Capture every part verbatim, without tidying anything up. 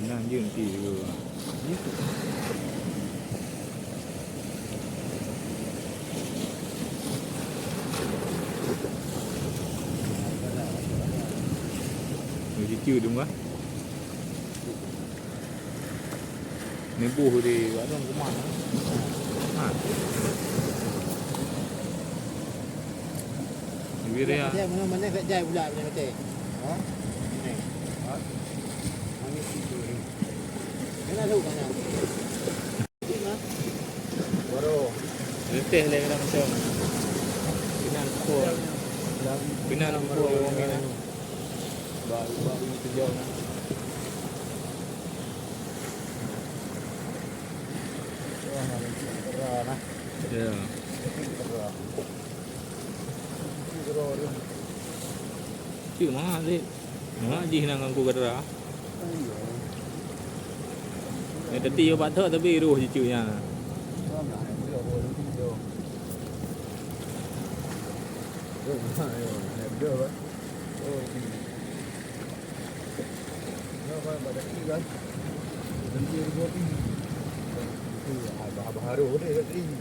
Nan jeuet ti tu. Ni cucu tu mah. Ni buh di warung rumah. Ha. Ni wiria. Dia mana-mana kat jai pula boleh mati. Ha? Ni. Ha? Mana situ ni? Kena tahu mana. Baru. Leteh lé kena macam. Kena pukul. Kena pukul orang ni. Baru, baru ni terjauh. Wah, ada terang lah. Ya. Terang. Terang. Cuma, Dik. Ha, jih nan ngon ku gadara. Ayo. Ya, tadi yo batok tapi roh cucu nyan. Sama, dia roh cucu. Ayo, ayo, dia, Pak. Oh, ini. Ya, Pak, pada ini, kan. Nanti roh ini. Itu, ah, bah-, baru dia, Pak, ini.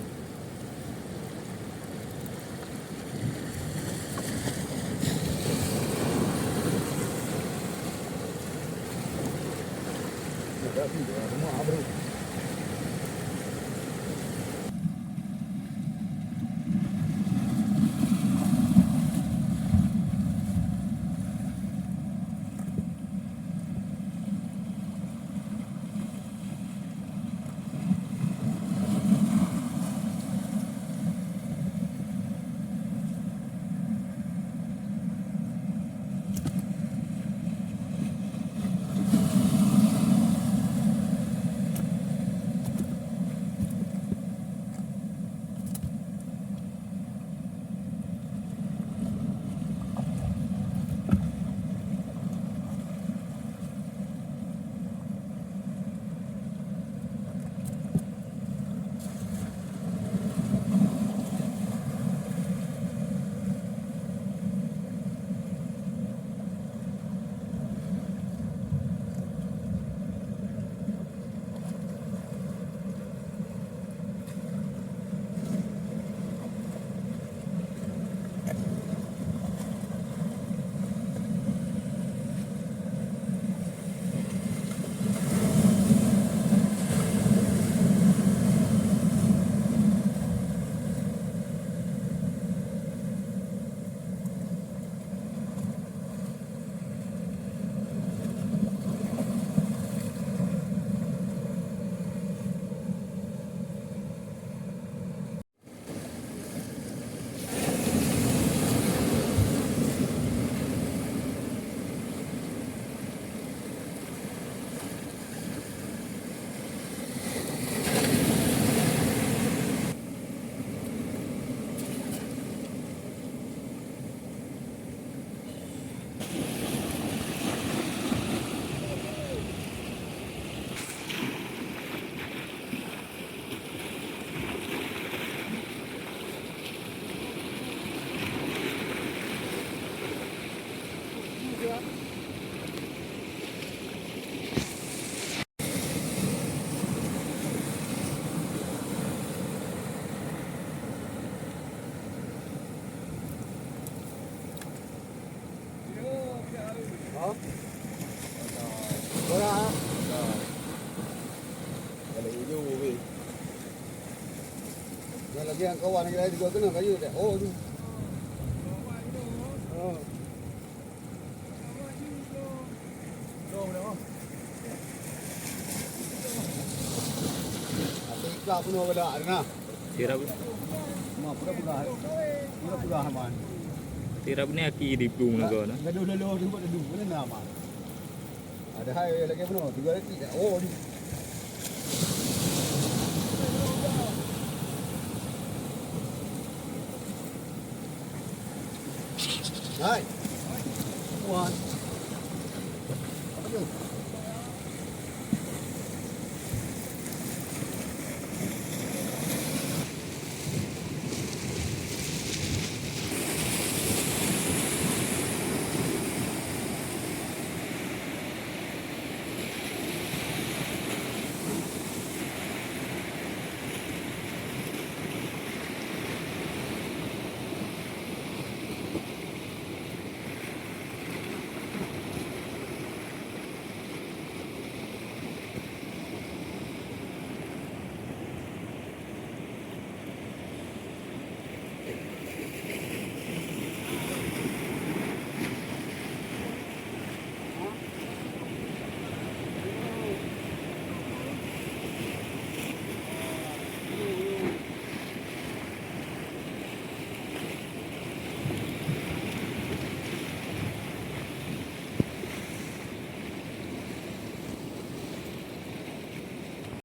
Lagi yang kawan lagi lain juga kena kayu tak? Oh tu. Oh. Atau ikat pun orang dah, dah. Tirap. Ma, pura-pura. Pura-pura, man. Tirap ni aki di Blue Naga na. Gaduh lolo di buat gaduh. Mana nama? Ada hai lagi penuh. Tiga lagi. Oh, ni. Hai. Kuat. Apa tu?